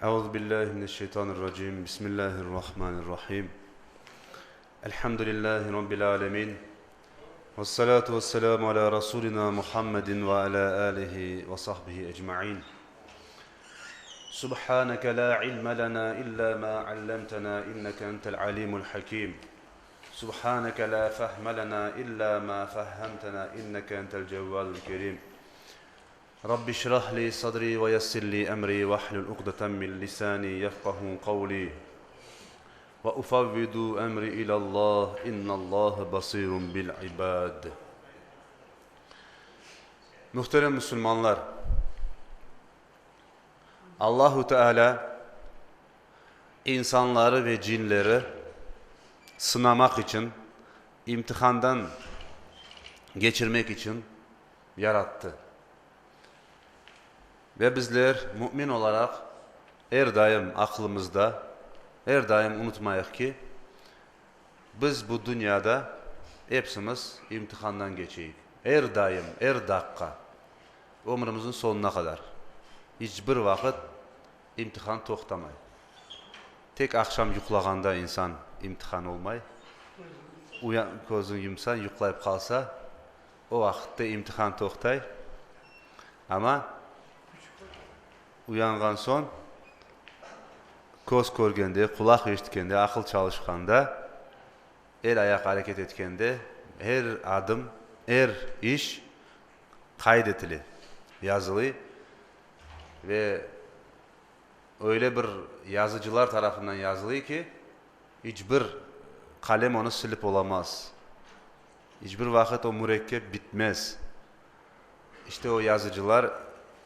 Euzu billahi mineşşeytanirracim. Bismillahirrahmanirrahim. Elhamdülillahi rabbil alamin. Vessalatu vesselamu ala rasulina Muhammedin ve ala alihi ve sahbihi ecmaîn. Subhaneke la ilme lena illa ma allamtena inneke entel alimul hakim. Subhaneke la fehme lena illa ma fehhemtena inneke entel cevvalul kerim. Rabbi şrah li sadri ve yessir li emri vahlul uqdeten min lisani yefkahu kavli. Ve ufavvidu emri ilallah innallaha basirun bil ibad. Muhterem Müslümanlar, Allahu Teala insanları ve cinleri sınamaq içün, imtihandan geçirmek içün yarattı. Ve bizler mümin olaraq er daim aqlımızda, er daim unutmayıq ki, biz bu dünyada epsimiz imtihandan keçeyik. Er daim, er daqqa, ömrümizniñ soñuna qadar. İç bir vaqıt imtihan toqtamay. Tek aqşam yuqlağanda insan imtihan olmay. Közüni yumsa, yuqlayıp qalsa, O vaqıtta imtihan toqtay, amma uyanğan soñ köz körgende, qulaq eşitkende, aqıl çalışqanda, el-ayaq areket etkende er adım, er iş qayd etile, yazılı ve öyle bir yazıcılar tarafından yazılı ki, iç bir qalem onı silip olamaz. İç bir vaqıt o mürekkep bitmez. İşte o yazıcılar,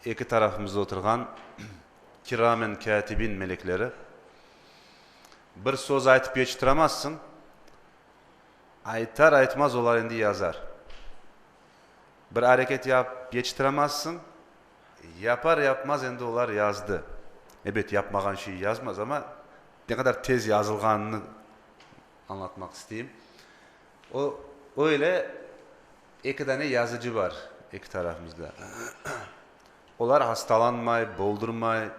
eki tarafımızda oturğan kiramen kâtibin melekleri. Bir söz aytıp yetiştiramazsıñ, aytar-aytmaz olar endi yazar. Bir areket yapıp yetiştiramazsıñ, yapar-yapmaz endi olar yazdı. Ebet, yapmağan şey yazmaz, amma ne qadar tez yazılğanını añlatmaq isteyim. O, öyle eki dane yazıcı bar eki tarafımızda. Olar hastalanmay, boldurmay,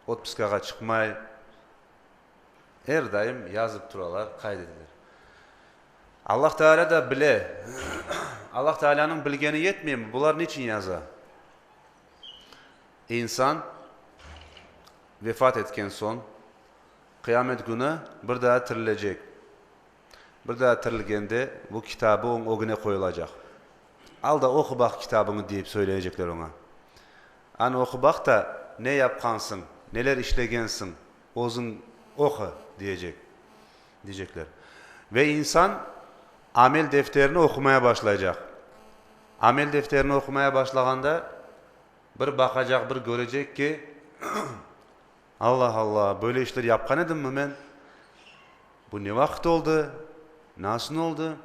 otpuskağa çıqmay, er daim yazıp turalar, qayd eteler. Allah Teala da bile. Allah Tealanıñ bilgeni yetmeymi? Bular niçin yaza? İnsan vefat etken soñ, Qıyamet künü bir daa tirilecek. Bir daa tirilgende bu kitabı oñ ögüne qoyulacaq. Al da oqu baq kitabıñı deyip söyleyecekler oña. Anı oqu baq da ne yapqansıñ, neler işlegensiñ, özüñ oqu, diyecek, diyecekler. Ve insan amel defterini oqumaya başlaycaq. Amel defterini oqumaya başlağanda bir baqacaq, bir körecek ki, Allah, Allah, böyle işler yapqan edimmi men? Bu ne vaqıt oldı? Nasıl oldı?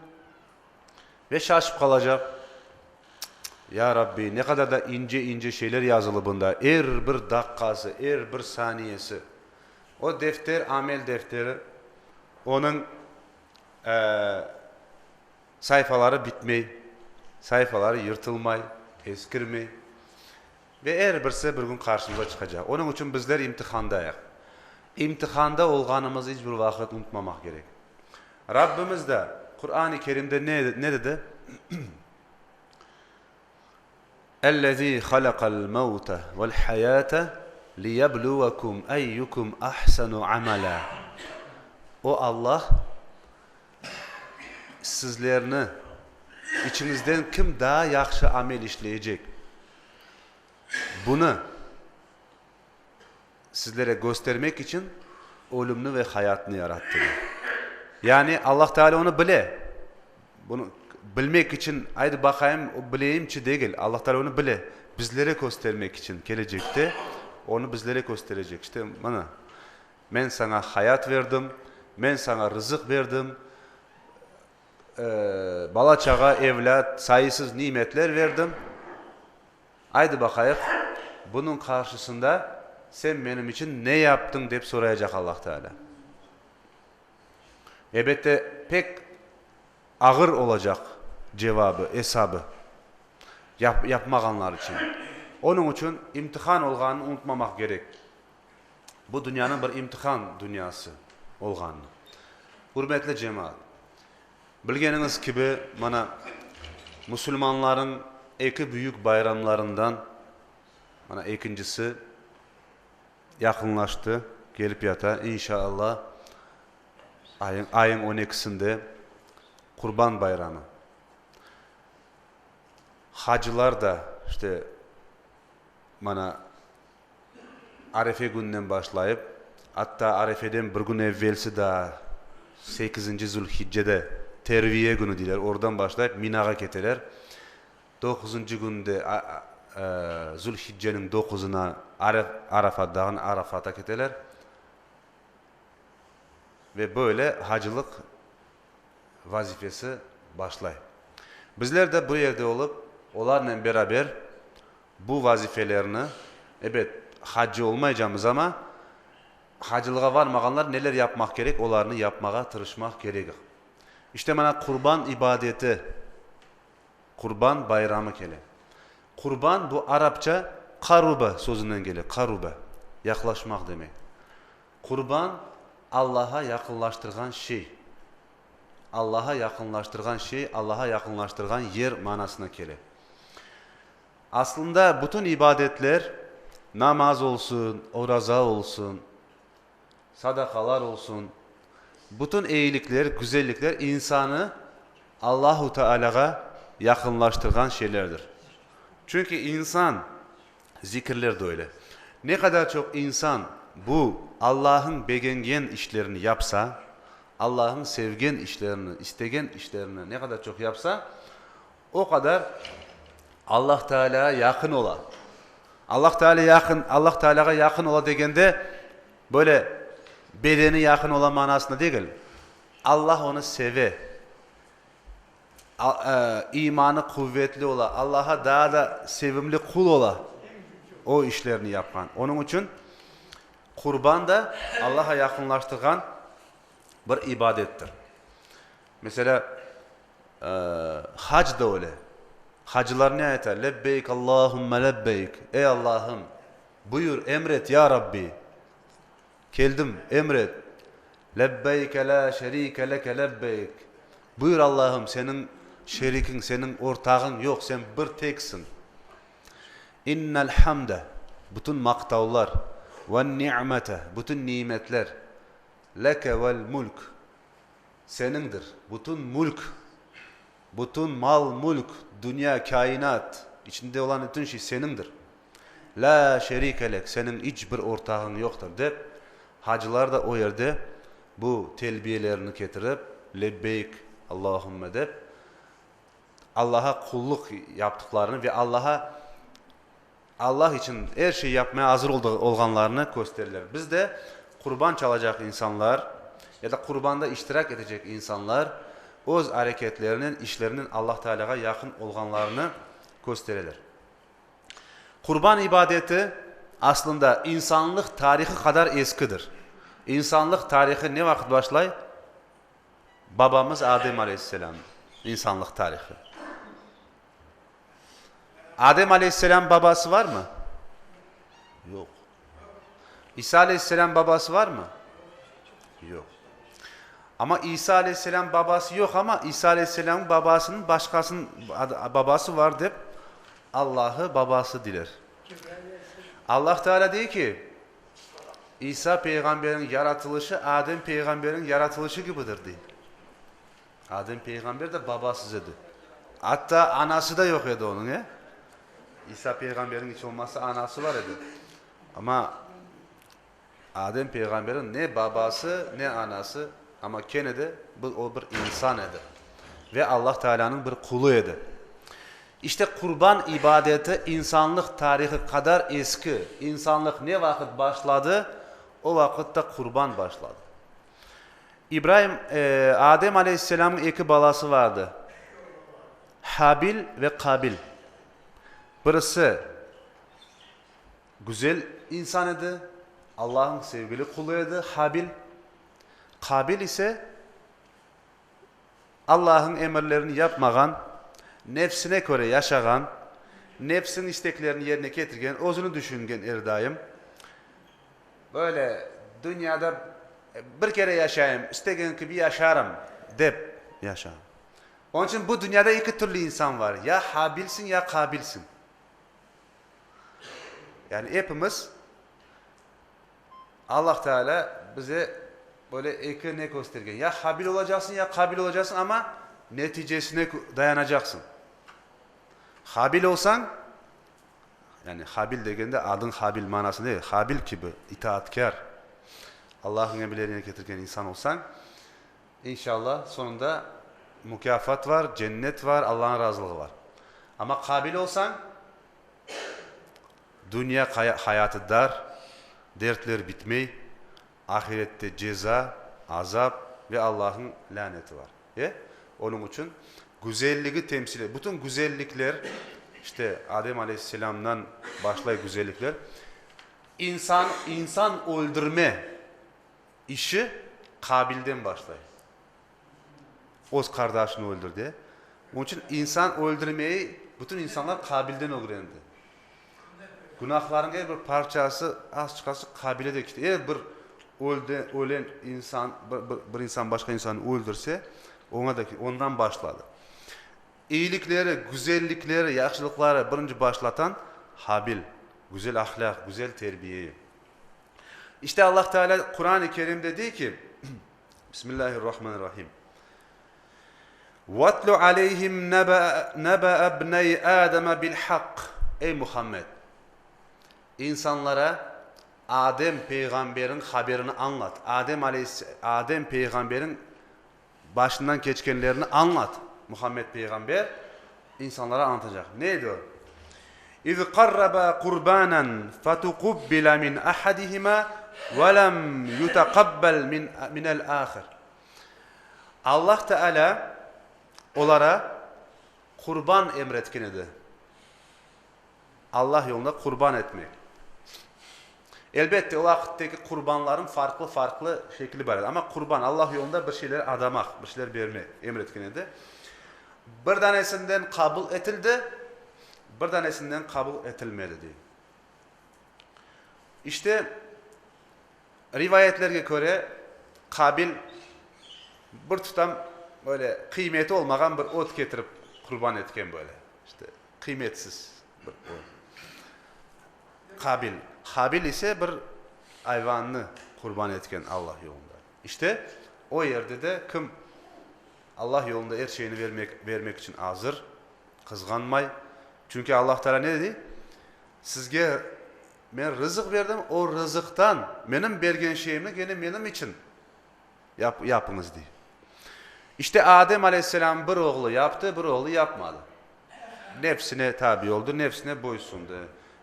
Ve şaşıp qalacaq. Ya Rabbi, ne qadar da ince-ince şeyler yazılı bunda, er bir daqqası, er bir saniyesi. O defter, amel defteri, onıñ sayfaları bitmey, sayfaları yırtılmay, eskirmey. Ve er birisi bir kün qarşımıza çıqacaq. Onıñ içün bizler imtihandayıq. İmtihanda olğanımızı iç bir vaqıt unutmamaq kerek. Rabbimiz de Quran-ı Kerimde ne ne dedi? Ellezî halakal mevte vel hayâte liyebluvekum eyyukum ahsenu amelâ. O Allah sizlerni içiñizden kim daa yahşı amel işleycek, bunı sizlere köstermek içün ölümni ve hayatnı yarattı, dey. Yani Allah Teala onı bile. Bunı bilmek içün, aydı baqayım, bileyimçi degil. Allah Teala onı bile. Bizlere köstermek içün, kelecekte onı bizlere kösterecek. İşte, mına, men saña hayat berdim, men saña rızıq berdim, Bala-çağa, evlât, sayısız nimetler berdim. Aydı baqayıq, bunıñ qarşısında sen menim içün ne yaptıñ, dep soraycaq Allah Teala. Elbette, pek ağır olacaq cevabı, esabı, yapmağanlar içün. Onıñ içün imtihan olğanını unutmamaq kerek. Bu dünyanıñ bir imtihan dünyası olğanını. Ürmetli cemaat, bilgeniñiz kibi, mana, musulmanlarıñ eki büyük bayramlarından, mana, ekincisi yaqınlaştı, kelip yata, inşa Alla, ayıñ, ayıñ on ekisinde Qurban bayramı. Hacılar da, işte, mana, Arefe kününden başlayıp, atta Arefeden bir kün evvelsi daa, sekizinci Zülhiccede, Terviye künü deyler, oradan başlayıp Minağa keteler. Doquzıncı künde, Zülhicceniñ doquzına Arafat dağına, Arafata keteler. Ve böyle hacılıq vazifesi başlay. Bizler de bu yerde olıp, olarnen beraber bu vazifelerni, ebet, hacı olmaycamız, amma hacılığa varmağanlar neler yapmaq kerek, olarnı yapmağa tırışmaq kerekik. İşte, mana, qurban ibadeti, Qurban bayramı kele. Qurban, bu arapça qaruba sözünden kele, qaruba, yaqlaşmaq demek. Qurban, Allaha yaqınlaştırğan şey. Allaha yaqınlaştırğan şey, Allaha yaqınlaştırğan yer manasına kele. Aslında bütün ibadetler, namaz olsun, oraza olsun, sadaqalar olsun, bütün eyilikler, güzellikler insanı Allahu Tealâğa yaqınlaştırğan şeylerdir. Çünki insan, zikirler de öyle, ne qadar çoq insan bu Allahnıñ begengen işlerini yapsa, Allahnıñ sevgen işlerini, istegen işlerini ne qadar çoq yapsa, o qadar Allah Tealâğa yaqın ola. Allah Teala yaqın, Allah Tealâğa yaqın ola degende, böyle bedeni yaqın ola manasında degil. Allah onı seve, imanı quvetli ola, Allaha daa da sevimli qul ola o işlerni yapqan. Onıñ içün qurban da Allaha yaqınlaştırğan bir ibadettir. Meselâ, Hac da öyle. Hacılar ne ayta? Lebbeyk Allahümme lebbeyk, Ey Allahım, buyur, emret, ya Rabbi! Keldim, emret! Lebbeyke lâ şerike leke lebbeyk, Buyur, Allahım, seniñ şerikiñ, seniñ ortağıñ yoq, sen bir teksiñ. İnnel hamde, bütün maqtavlar, ven-ni'mete, bütün nimetler, leke vel-mülk, Seniñdir bütün mülk, bütün mal-mülk, dünya, kâinat içinde olan bütün şey seniñdir. Lâ şerike lek, seniñ iç bir ortağıñ yoqtır, dep, hacılar da o yerde bu telbiyelerini ketirip, Lebbeyk, Allahümme dep, Allaha qulluq yaptıqlarını ve Allaha Allah içün er şey yapmaya azır olğanlarını kösterirler. Biz de qurban çalacaq insanlar ya da qurbanda iştirak etecek insanlar öz areketlerinen, işlerinen Allah Tealâğa yaqın olğanlarını köstereler. Qurban ibadeti aslında insanlıq tarihı qadar eskidir. İnsanlıq tarihı ne vaqıt başlay? Babamız Adem aleyhisselâm, insanlıq tarihı. Adem aleyhisselâm babası varmı? Yoq. İsa aleyhisselâm babası varmı? Yoq. Amma İsa aleyhisselâm babası yoq, amma İsa aleyhisselâmnıñ babasınıñ başqasınıñ babası var dep Allahı babası deyler. Allah Teala dey ki, İsa peyğamberniñ yaratılışı Adem peyğamberniñ yaratılışı kibidir dey. Adem peyğamber de babasız edi. Atta anası da yoq edi onıñ, e? İsa peyğamberniñ iç olmasa anası bar edi. Amma Adem peyğamberniñ ne babası, ne anası, amma kene de o bir insan edi ve Allah Taalânıñ bir qulu edi. İşte qurban ibadeti insanlıq tarihı qadar eski. İnsanlıq ne vaqıt başladı, o vaqıt da qurban başladı. İbraim, Adem aleyhisselâmnıñ eki balası vardı, Habil ve Qabil. Birisi güzel insan edi, Allahnıñ sevgili qulu edi, Habil. Qabil ise Allahnıñ emirlerini yapmağan, nefsine köre yaşağan. Nefsiniñ isteklerini yerine ketirgen, özüni düşüngen er daim. Böyle dünyada bir kere yaşayım, istegen kibi yaşarım, dep yaşağan. Onıñ içün bu dünyada eki türlü insan var, ya Habilsiñ, ya Qabilsiñ. Yani epimiz Allah Teala bize böyle eki ne köstergen, ya Habil olacaqsıñ, ya Qabil olacaqsıñ, amma neticesine dayanacaqsıñ. Habil olsañ, yani Habil degende adıñ Habil manasında değil, Habil kibi itaatkâr, Allahnıñ emirlerini ketirgen insan olsañ, İnşallah, soñunda mukâfat var, cennet var, Allahnıñ razılığı var. Amma Qabil olsañ, dünya hayatı dar, dertler bitmey, ahirette ceza, azap ve Allahnıñ lâneti var. E? Onıñ içün güzelligi temsil, bütün güzellikler, işte Adem aleyhisselamdan başlay güzellikler, insan, insan öldürme İşi Qabilden başlay. Öz qardaşını öldürdi. Onıñ içün insan öldürmeyi bütün insanlar Qabilden ögrendi. Günahlarnıñ er bir parçası azçıq-azçıq Qabile de keçti. Er bir ölen insan, bir insan başqa insannı öldürse, oña da ondan başladı. İyilikleri, güzellikleri, yahşılıqları birinci başlatan Habil, güzel ahlâq, güzel terbiyeyi. İşte Allah Teala Quran-ı Kerimde dey ki, Bismillahirrahmanirrahim. Vatlu aleyhim neba'a ibney Adem bil haqq. Ey Muhammed, insanlara Adem peyğamberin haberini añlat. Adem aleyhis Adem peyğamberin başından keçkenlerini añlat. Muhammed peyğamber insanlara añlatacaq. Ne edi o? İz qarraba qurbanan fetuqubbila min ahadihima ve lem yutaqabbal min minel ahir. Allah Teala olara qurban emretken edi. Allah yolunda qurban etmek. Elbette, o vaqıttaki qurbanlarnıñ farqlı-farqlı şekli bar edi. Amma qurban, Allah yolunda bir şeyler adamaq, bir şeyler bermek emir etken edi. Bir danesinden qabul etildi, bir danesinden qabul etilmedi, dey. İşte, rivayetlerge köre, Qabil bir tutam böyle qıymeti olmağan bir ot ketirip qurban etken böyle. İşte, qıymetsiz bir ot. Qabil. Habil ise bir ayvannı qurban etken Allah yolunda. İşte, o yerde de kim Allah yolunda er şeyni vermek, vermek içün azır, qızğanmay. Çünki Allah Teala ne dedi? Sizge men rızıq berdim, o rızıqtan menim bergen şeyimni kene menim içün yap, yapıñız, dey. İşte, Adem aleyhisselam bir oğlu yaptı, bir oğlu yapmadı. Nefsine tabi oldı, nefsine boysundı.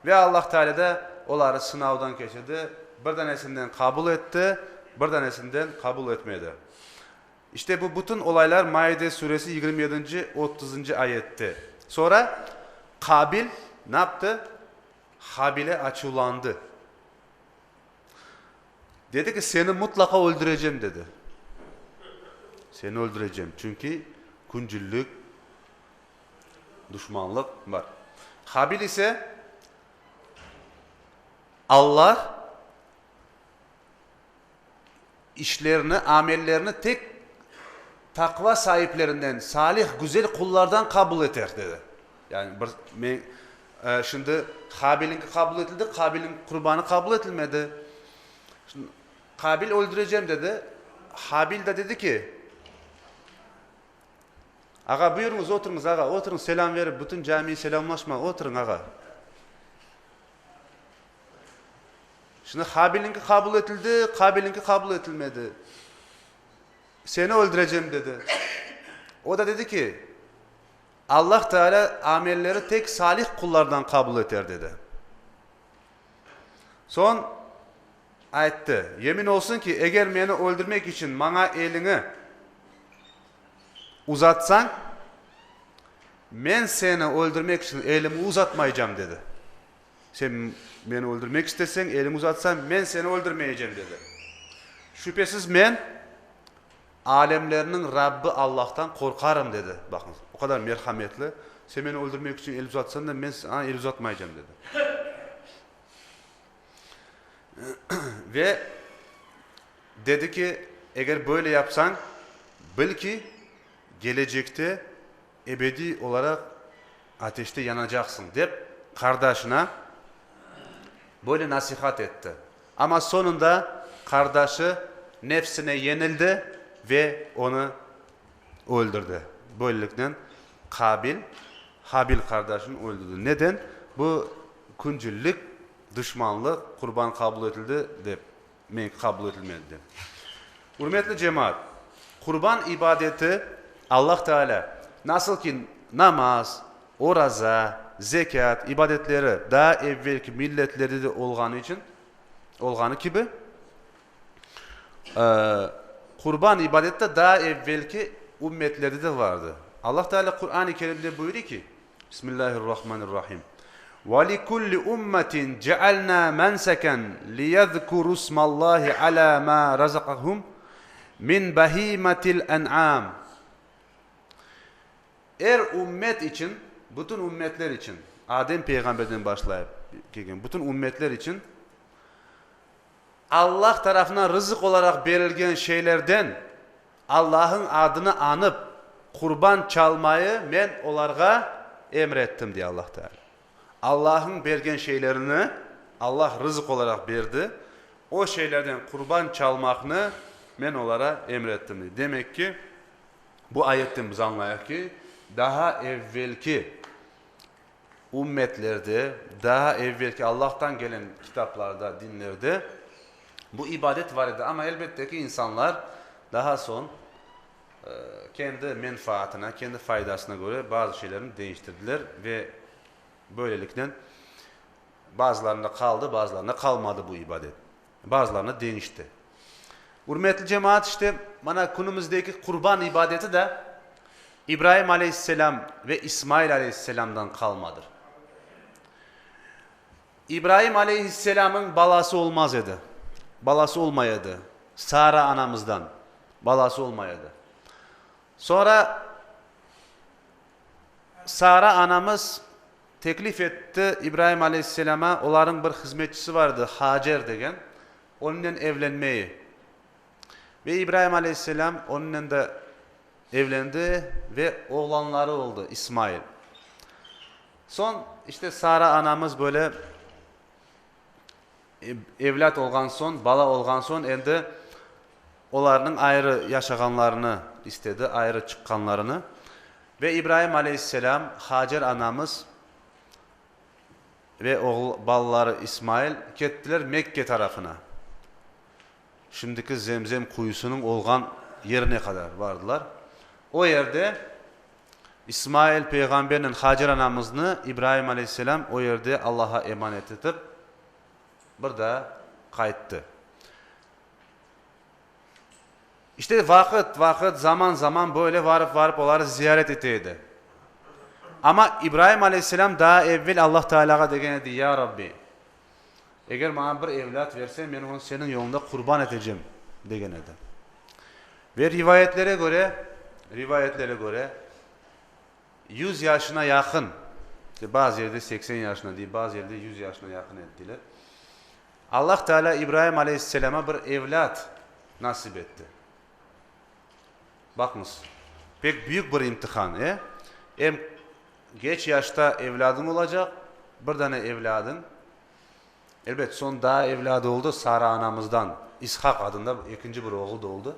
Ve Allah Teala da oları sınavdan keçirdi, bir danesinden qabul etti, bir danesinden qabul etmedi. İşte bu bütün olaylar Maide suresi yigirmi yedinci, otuzıncı ayette. Sonra Qabil ne yaptı? Habile açuvlandı. Dedi ki, seni mutlaqa öldürecem, dedi. Seni öldürecem, çünki küncüllik, duşmanlıq bar. Habil ise, Alla işlerini, amellerini tek taqva saiplerinden, salih, güzel qullardan qabul eter, dedi. Yani bir, men, şimdi Habiliñki qabul etildi, Qabiliñ qurbanı qabul etilmedi. Şimdi Qabil öldürecem dedi. Habil de dedi ki, Ağa, buyurıñız, oturıñız, ağa, oturıñ, selâm berip, bütün camiy selâmlaşma, oturıñ, ağa. Şimdi Habiliñki qabul etildi, Qabiliñki qabul etilmedi. Seni öldürecem, dedi. O da dedi ki, Allah Teala amelleri tek salih qullardan qabul eter, dedi. Soñ ayttı, Yemin olsun ki, eger meni öldürmek içün maña eliñi uzatsañ, men seni öldürmek içün elimi uzatmaycam, dedi. Sen meni öldürmek isteseñ, eliñi uzatsañ, men seni öldürmeycem, dedi. Şübhesiz men Alemlerniñ Rabbi Allahtan qorqarım, dedi. Baqıñız, o qadar merhametli. Sen meni öldürmek içün el uzatsañ da, men saña el uzatmaycam, dedi. Ve dedi ki, Eger böyle yapsañ, bil ki, gelecekte ebediy olaraq ateşte yanacaqsıñ, dep qardaşına böyle nasihat etti. Amma soñunda qardaşı nefsine yenildi ve onı öldürdi. Böyleliknen Qabil, Habil qardaşını öldürdi. Neden? Bu küncüllik, duşmanlıq, qurban qabul etildi dep, menki qabul etilmedi dep. Ürmetli cemaat, qurban ibadeti Allah Teala nasıl ki namaz, oraza, zekât ibadetleri daa evvelki milletlerde de olğanı içün, olğanı kibi, Qurban ibadeti de daa evvelki ümmetlerde de vardı. Allah Teala Quran-ı Kerimde buyura ki, Bismillahirrahmanirrahim, Ve likulli ummetin cealna menseken liyezkurusmallahi ala ma razakahum min bahimetil en'am. Er ümmet içün, bütün ümmetler içün, Adem peyğamberden başlayıp kelgen bütün ümmetler içün Allah tarafından rızıq olaraq berilgen şeylerden Allah'ıñ adını añıp qurban çalmayı men olarğa emir ettim, dey Allah Teala. Allah'ıñ bergen şeylerini Allah rızıq olaraq berdi, o şeylerden qurban çalmaqnı men olara emir ettim, dey. Demek ki, bu ayetten biz añlayıq ki, daha evvelki Ümmetlerde, daa evvelki Allahtan gelen kitaplarda, dinlerde bu ibadet var edi. Amma elbette ki, insanlar daha soñ kendi menfaatına, kendi faydasına köre bazı şeylerni deñiştirdiler ve böyleliknen bazılarında qaldı, bazılarında qalmadı bu ibadet. Bazılarında deñişti. Ürmetli cemaat, işte, mana künümizdeki qurban ibadeti de İbraim aleyhisselâm ve İsmail aleyhisselâmdan qalmadır. İbraim aleyhisselâmıñ balası olmaz edi, balası olmay edi, Sara anamızdan balası olmay edi. Soñra Sara anamız Teklif etti İbraim aleyhisselâma, olarnıñ bir hızmetçisi var edi, Hacer degen, onıñnen evlenmeyi. Ve İbraim aleyhisselâm onıñnen de evlendi ve oğlanları oldı, İsmail. Soñ, işte, Sara anamız böyle evlât olğan soñ, bala olğan soñ, endi olarnıñ ayrı yaşağanlarını istedi, ayrı çıqqanlarını. Ve İbraim aleyhisselâm, Hacer anamız ve oğul, balaları İsmail kettiler Mekke tarafına, şimdiki Zemzem quyusınıñ olğan yerine qadar bardılar. O yerde İsmail peyğambernen Hacer anamıznı İbraim aleyhisselâm o yerde Allaha emanet etip, bir daa qayttı. İşte vaqıt, vaqıt, zaman, zaman böyle varıp, varıp oları ziyaret ete edi. Amma İbraim aleyhisselâm daa evvel Allah Tealâğa degen edi, Ya Rabbi, eger maña bir evlât verseñ, men onı Seniñ yoluñda qurban etecem, degen edi. Ve rivayetlere köre, rivayetlere köre, yuz yaşına yaqın, bazı yerde 80 yaşına dey, bazı yerde yuz yaşına yaqın edi deyler, Allah Tealâ İbraim aleyhisselâma bir evlât nasip etti. Baqıñız, pek büyük bir imtihan, e? Em geç yaşta evlâdıñ olacaq, bir dane evlâdıñ. Elbet, soñ daa evlâdı oldı, Sara anamızdan İshaq adında ekinci bir oğul da oldı.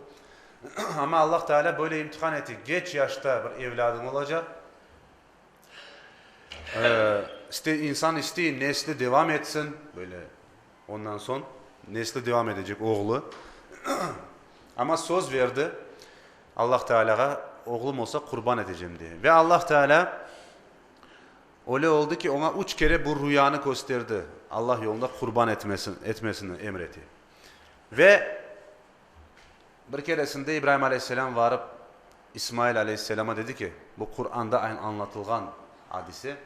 Amma Allah Tealâ böyle imtihan etti, geç yaşta bir evlâdıñ olacaq. İşte, insan istey, nesli devam etsin, böyle, ondan soñ nesli devam edecek, oğlu. Amma söz berdi Allah Tealâğa, oğlum olsa, qurban etecem diye. Ve Allah Tealâ öyle oldı ki, oña üç kere bu ruyanı kösterdi, Allah yolunda qurban etmesini emir ete. Ve Bir keresinde İbraim aleyhisselâm varıp İsmail aleyhisselâma dedi ki, bu Quranda añlatılğan adise,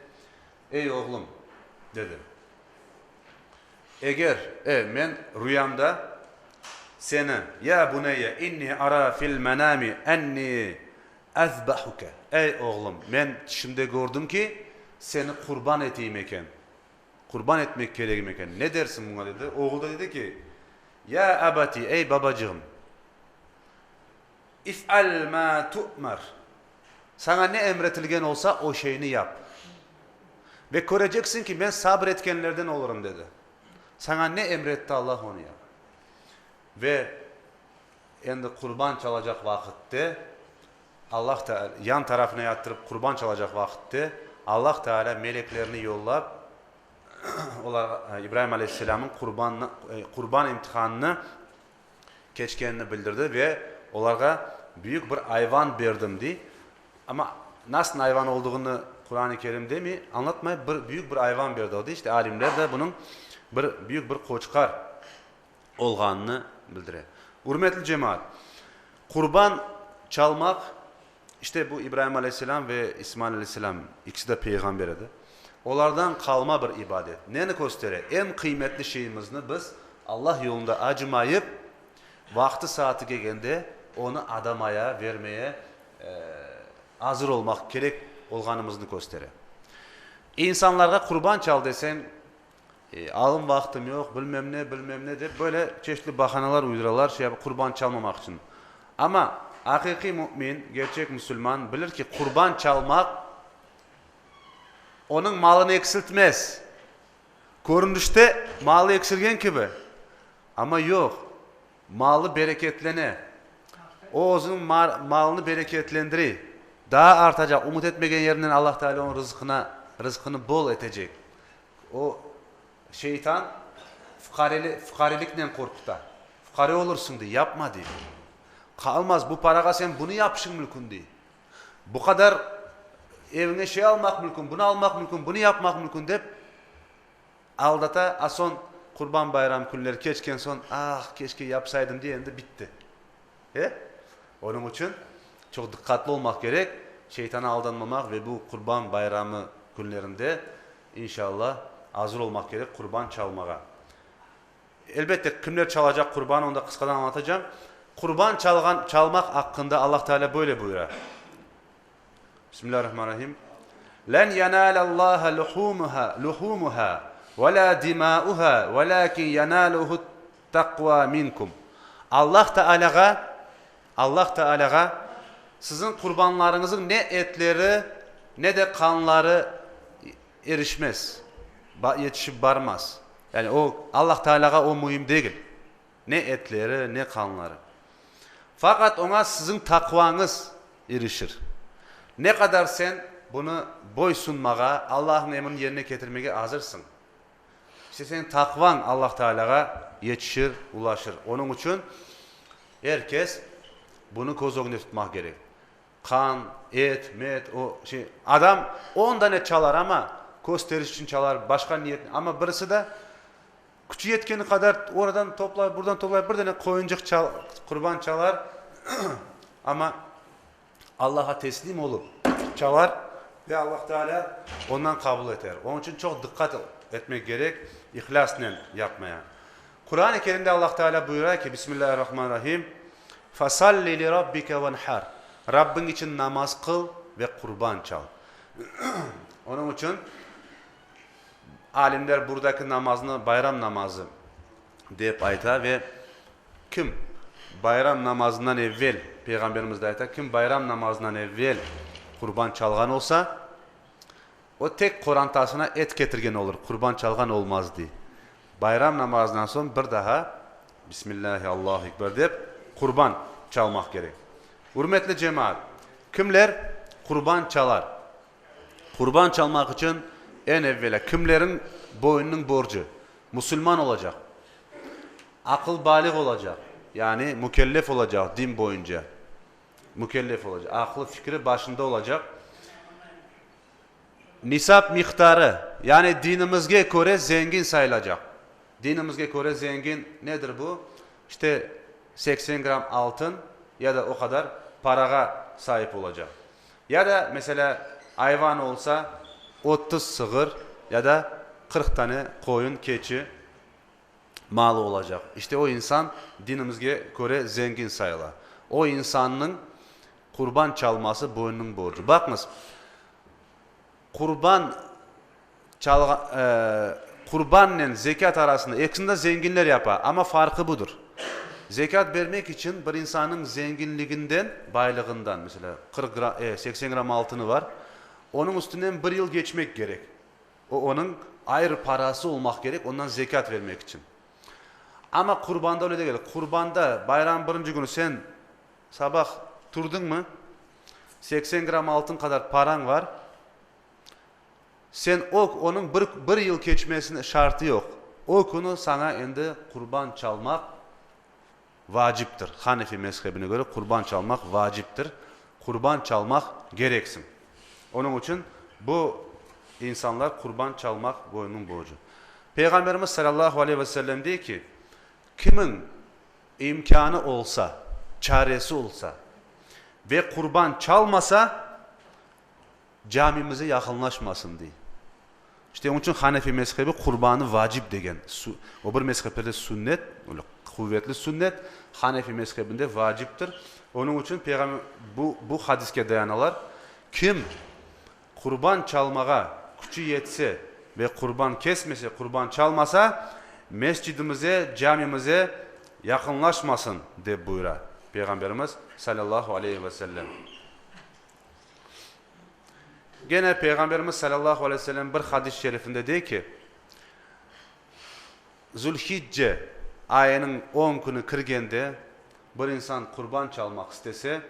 Ey, oğlum, dedi, eger, e, men rüyamda seni, Ya buneyye, inni ara fil menâmi enni. Azbahuke, ey, oğlum, men tüşümde kördim ki, seni qurban eteyim eken, qurban etmek keregim eken, ne dersiñ buña, dedi. Oğul da dedi ki, Ya abati, ey, babacığım, if'al ma tu'mar, saña ne emretilgen olsa, o şeyni yap. Ve köreceksiñ ki, men sabır etkenlerden olurım, dedi. Saña ne emretti Allah, onı yap. Ve endi qurban çalacaq vaqıtte, Allah Teala, yan tarafına yattırıp qurban çalacaq vaqıtte, Allah Teala meleklerni yollap, olarğa İbrahim aleyhisselâmnıñ qurbanını, qurban imtihanını keçkenini bildirdi ve olarğa büyük bir ayvan berdim, dey. Amma nasıl ayvan olduğını Quran-ı Kerim demey, añlatmay, bir büyük bir ayvan berdi o, dey. İşte alimler de bunıñ bir büyük bir qoçqar olğanını bildire. Ürmetli cemaat, qurban çalmaq, işte bu İbrahim aleyhisselam ve İsmail aleyhisselam, ikisi de peyğamber edi, olardan qalma bir ibadet. Neni köstere? Eñ qıymetli şeyimizni biz Allah yolunda acımayıp, vaqtı-saatı kelgende onı adamaya vermeye azır olmaq kerek olğanımıznı köstere. İnsanlarğa qurban çal deseñ, Alım vaqtım yoq, bilmem ne, bilmem ne dep böyle çeşitli bahanalar uyduralar, şey qurban çalmamaq içün. Amma aqiqiy mümin, gerçek musulman bilir ki, qurban çalmaq onıñ malını eksiltmez. Körünişte malı eksilgen kibi, amma yoq, malı bereketlene. O özüniñ malını bereketlendire, daa artacaq, ümüt etmegen yerinden Allah Teala onıñ rızqına, rızqını bol etecek. O, şeytan, fuqareli, fuqareliknen qorquta. Fuqare olursıñ, dey, yapma, dey. Qalmaz, bu parağa sen bunı yapışıñ mülkün, dey. Bu qadar eviñe şey almaq mülkün, bunı almaq mülkün, bunı yapmaq mülkün, dep aldata. A soñ, Qurban bayram künleri keçken soñ, ah, keşke yapsaydım, dey, endi bitti. E? Onıñ içün çoq diqqatlı olmaq kerek, şeytana aldanmamaq ve bu Qurban bayramı künlerinde, inşallah, azır olmaq kerek qurban çalmağa. Elbette, kimler çalacaq qurbanı, onı da qısqadan añlatacağım. Qurban çalğan, çalmaq aqqında Allah Teala böyle buyura. Bismillahirrahmanirrahim. Len yenâlallâhe luhûmuhâ, luhûmuhâ, ve lâ dimâuhâ, velâkin yenâluhu't taqvâ minkum. Allah Tealâğa, Allah Tealâğa siziñ qurbanlarıñızıñ ne etleri, ne de qanları erişmez, yetişip barmaz. Yani o, Allah Tealâğa o müim degil. Ne etleri, ne qanları. Faqat oña siziñ taqvañız irişir. Ne qadar sen bunı boysunmağa, Allahnıñ emrini yerine ketirmege azırsıñ, işte seniñ taqvañ Allah Tealâğa yetişir, ulaşır. Onıñ içün er kes bunı köz ögünde tutmaq kerek. Qan, et, met, o şey, adam on dane çalar, amma kösteriş içün çalar, başqa niyetnen, amma birisi de Küçü yetkeni qadar oradan toplay, buradan toplay, bir dane qoyunçıq çal, qurban çalar, amma Allağa teslim olıp çalar ve Allah Teala ondan qabul eter. Onıñ içün çoq diqqat etmek kerek, ihlâsnen yapmaya. Quran-ı Kerimde Allah Teala buyura ki, Bismillahirrahmanirrahim, Fesalli li rabbike venhar, Rabbiñ içün namaz qıl ve qurban çal. Onıñ içün Alimler burdaki namaznı bayram namazı dep ayta ve kim bayram namazından evvel, Peyğamberimiz de ayta, kim bayram namazından evvel qurban çalğan olsa, o tek qorantasına et ketirgen olur, qurban çalğan olmaz, dey. Bayram namazından soñ bir daha Bismillahi, Allahu ekber dep qurban çalmaq kerek. Ürmetli cemaat, kimler qurban çalar? Qurban çalmaq içün eñ evvelâ kimleriñ boyunınıñ borcu? Musulman olacaq, aqıl-baliğ olacaq, yani mükellef olacaq, din boyunca mükellef olacaq, aqlı, fikri başında olacaq, nisap miqdarı, yani dinimizge köre zengin sayılacaq. Dinimizge köre zengin nedir bu? İşte 80 gramm altın ya da o qadar parağa saip olacaq. Ya da, meselâ, ayvan olsa, 30 sığır ya da 40 tane qoyun, keçi malı olacaq. İşte o insan dinimizge köre zengin sayıla. O insannıñ. Qurban çalması boyunnıñ borcu. Baqıñız, qurban çalğa, qurbannen zekât arasında, ekisini de zenginler yapa, amma farqı budır. Zekât bermek içün bir insannıñ zenginliginden, baylığından, meselâ, 40 gram, 80 gram altını var, onıñ üstünden bir yıl keçmek kerek. O, onıñ ayrı parası olmaq kerek, ondan zekât bermek içün. Amma qurbanda öyle degil. Qurbanda bayramnıñ birinci künü sen sabah turdıñmı, 80 gram altın qadar parañ var, sen o, onıñ bir, bir yıl keçmesine şartı yoq. O künü saña endi qurban çalmaq vaciptir. Hanefi mezhebine köre qurban çalmaq vaciptir. Qurban çalmaq kereksiñ. Onıñ içün bu insanlar qurban çalmaq boyunıñ borcu. Peyğamberimiz salâllahu aleyhi ve sellem dey ki, Kimiñ imkânı olsa, çaresi olsa ve qurban çalmasa, camimize yaqınlaşmasın, dey. İşte, onıñ içün Hanefi mezhebi qurbanı vacip degen. O bir mezheplerde sünnet, öyle quvetli sünnet, Hanefi mezhebinde vaciptir. Onıñ içün Peyğamber bu, bu hadiske dayanalar, Kim qurban çalmağa küçü yetse ve qurban kesmese, qurban çalmasa, mescidimize, camimize yaqınlaşmasın, dep buyura Peyğamberimiz, salâllahu aleyhi ve sellem. Gene Peyğamberimiz salâllahu aleyhi ve sellem bir hadis-i şerifinde dey ki, Zülhicce ayınıñ on künü kirgende bir insan qurban çalmaq istese,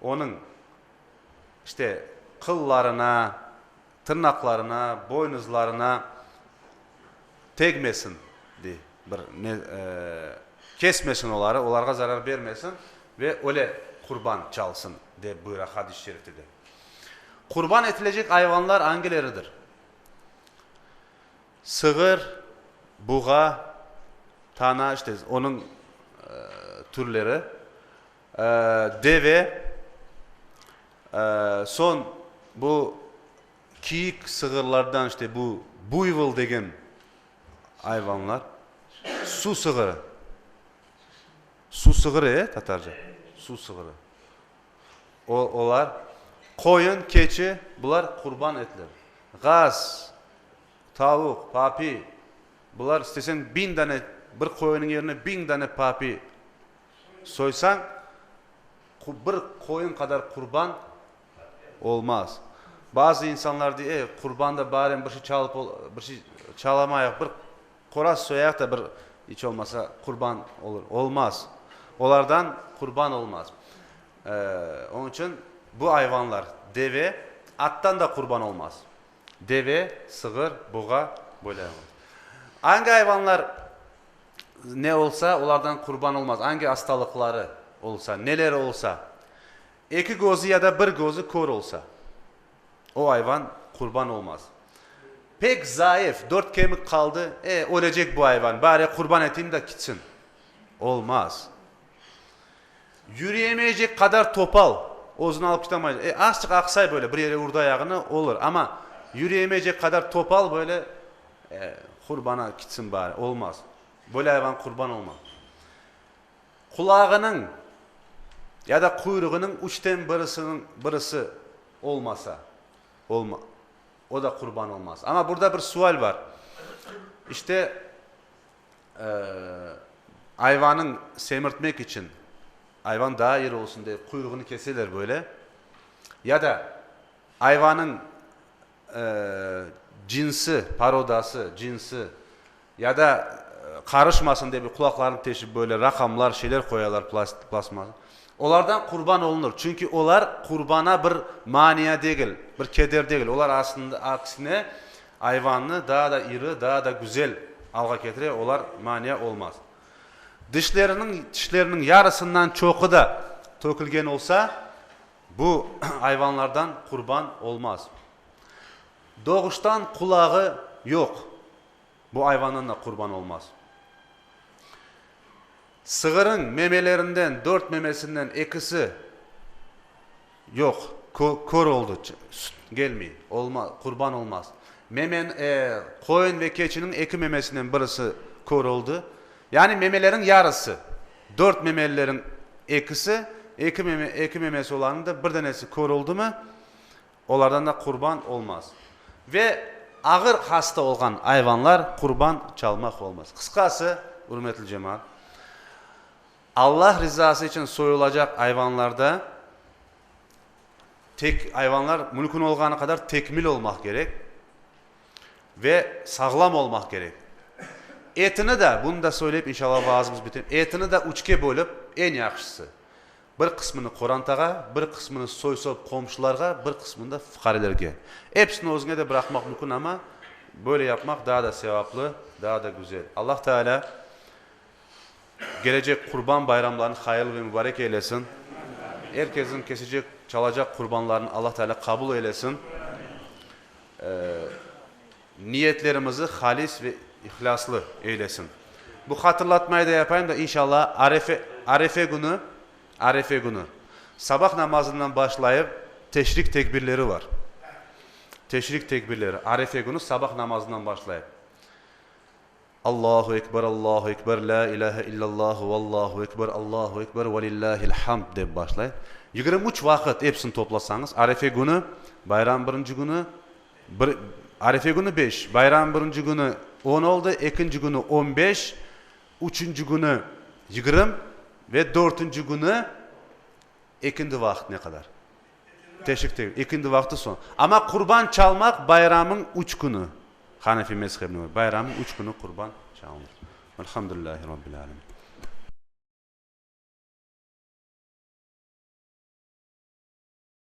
onıñ, işte, qıllarına, tırnaqlarına, boynuzlarına tegmesin, dey, bir ne, kesmesin oları, olarğa zarar bermesin ve öyle qurban çalsın, dep buyura hadis-i şerifte de. Qurban etilecek ayvanlar angileridir? Sığır, buğa, tana, işte, onıñ türleri, deve, soñ bu kiyik sığırlardan, işte, bu buyvol degen ayvanlar, su sığırı, su sığırı, e, tatarca, su sığırı. O, olar, qoyun, keçi, bular qurban etilir. Ğaz, tavuq, papi, bular isteseñ biñ dane, bir qoyunıñ yerine biñ dane papi soysañ, bir qoyun qadar qurban olmaz. Bazı insanlar dey, e, qurbanda barem bir şey çalıp, bir şey çalamayıq, bir Qoraz soyaq da bir iç olmasa qurban olur. Olmaz. Olardan qurban olmaz. Onıñ içün bu ayvanlar, deve, attan da qurban olmaz. Deve, sığır, buğa, böyle ayvanlar. Angi ayvanlar ne olsa, olardan qurban olmaz. Angi astalıqları olsa, neleri olsa, eki közü ya da bir közü kör olsa. O ayvan qurban olmaz. Pek zayıf, dört kemik qaldı, e, ölecek bu ayvan, bari qurban eteyim da kitsin. Olmaz. Yürüyemeycek qadar topal, özüni alıp kitamaycaq. E, azçıq aqsay böyle, bir yere urdı ayağını, olur. Amma yürüyemeycek qadar topal böyle, e, qurbana kitsin bari, olmaz. Böyle ayvan qurban olmaz. Qulağınıñ ya da quyruğınıñ üçten birisiniñ birisi olmasa, olma, o da qurban olmaz. Amma burada bir sual bar. İşte, ayvanıñ semirtmek içün, ayvan daa iri olsun dep quyruğını keseler böyle, ya da ayvanıñ cinsi, porodası, cinsi, ya da qarışmasın dep qulaqlarını teşip böyle raqamlar, şeyler qoyalar, plastmassa. Olardan qurban olunır. Çünki olar qurbana bir mania degil, bir keder degil. Olar aslında, aksine, ayvannı daa da iri, daa da güzel alğa ketire, olar mania olmaz. Dişleriniñ, tişleriniñ yarısından çoqu da tökülgen olsa, Bu ayvanlardan qurban olmaz. Doğuştan qulağı yoq, bu ayvandan da qurban olmaz. Sığırıñ memelerinden, dört memesinden ekisi yoq, kör oldı, süt kelmey, olmaz, qurban olmaz. Memen, qoyun ve keçiniñ eki memesinden birisi kör oldı, yani memeleriñ yarısı, dört memelileriñ ekisi. Eki meme, eki memesi olanıñ da bir danesi kör oldımı, olardan da qurban olmaz. Ve ağır hasta olğan ayvanlar qurban çalmaq olmaz. Qısqası, ürmetli cemaat, Allah rizası içün soyulacaq ayvanlarda tek ayvanlar mümkün olğanı qadar tekmil olmaq kerek ve sağlam olmaq kerek. Etini da, bunı da söyleyip inşallah vaazımız biter, etini da üçke bölip, eñ yahşısı, bir qısmını qorantağa, bir qısmını soy-sop qomşularğa, bir qısmını da fuqarelerge. Episini özüñe de bıraqmaq mümkün, amma böyle yapmaq daa da sevaplı, daa da güzel. Allah Teala Kelecek Qurban bayramlarını hayırlı ve mübarek eylesin. Er kesniñ kesecek, çalacaq qurbanlarını Allah Teala qabul eylesin. Niyetlerimizi halis ve ihlâslı eylesin. Bu hatırlatmayı da yapayım da, inşallah, arefe, arefe künü, arefe künü sabah namazından başlayıp teşrik tekbirleri var. Teşrik tekbirleri arefe künü sabah namazından başlayıp. Allahu Ekber, Allahu Ekber, lâ ilâhe illallahu, Allahu Ekber, Allahu Ekber, ve lillâhil hamd dep başlay. 23 vaqıt episini toplasañız, arefe künü, bayram birinci künü, bir, arefe künü beş, bayram birinci künü on oldı, ekinci künü on beş, üçünci künü yigirmi ve dörtünci künü ekindi vaqıt ne qadar? Teşik degil, ekindi vaqtı soñ. Amma qurban çalmaq bayramıñ üç künü, Hanefi mezhebine köre, bayramıñ üç künü qurban çalınır. Velhamdülillahi Rabbil alemin.